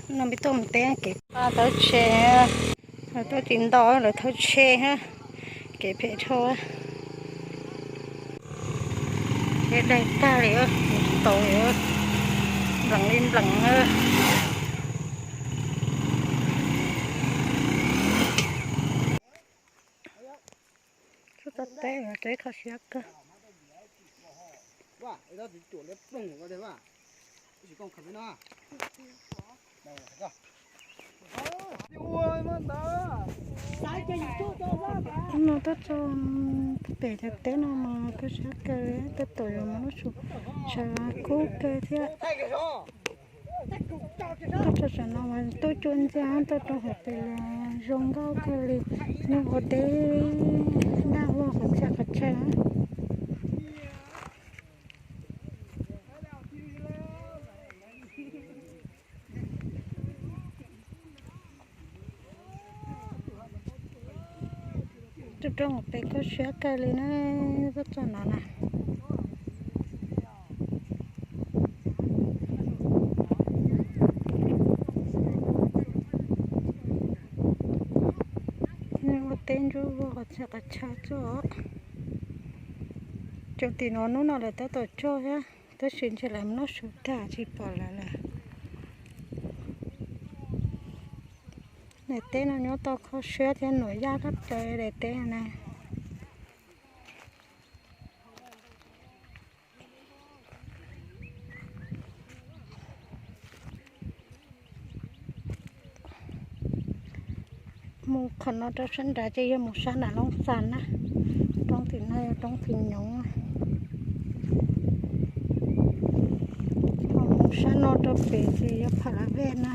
No peb tuaj mus teb kev pa tau tsheb, tuaj tsis nto lawv thauj tsheb, kev phem dhau. Tsheb daig tag li, tau nplees li nplees. Tuaj tau teb, teb kho siab kawg. No tuaj txog pem cov teb no mas kho siab kawg li, tej tus yuav mus lub su, tshav kub kawg thiab. Tuaj txog saum no mas tuaj cuab ntxiag, tuaj rau hauv pes los zoo nkauj kawg li, nyuj ua teb, daj vog qhov txhia qhov chaw. Tuaj rau hauv pes kho siab kawg li na, tuaj txog no na. Nyuj ua teb ntsuab vog qhov txhia qhov chaw txog. Cov tim no hnub no lawv tab tom cog thiab, tab sis ntshe lawv mus noj su tag tsis pom lawv lawm. Daim teb no nyob tau kho siab thiab, nuam yaj kab plaws daim teb na. Mus qhov no rau sab nrad ces yog mus sab nram Loob Xas na. Roob tim no yog roob tim nyoov. Ho mus sab no rau pem ces yog Pham Lav Vej na.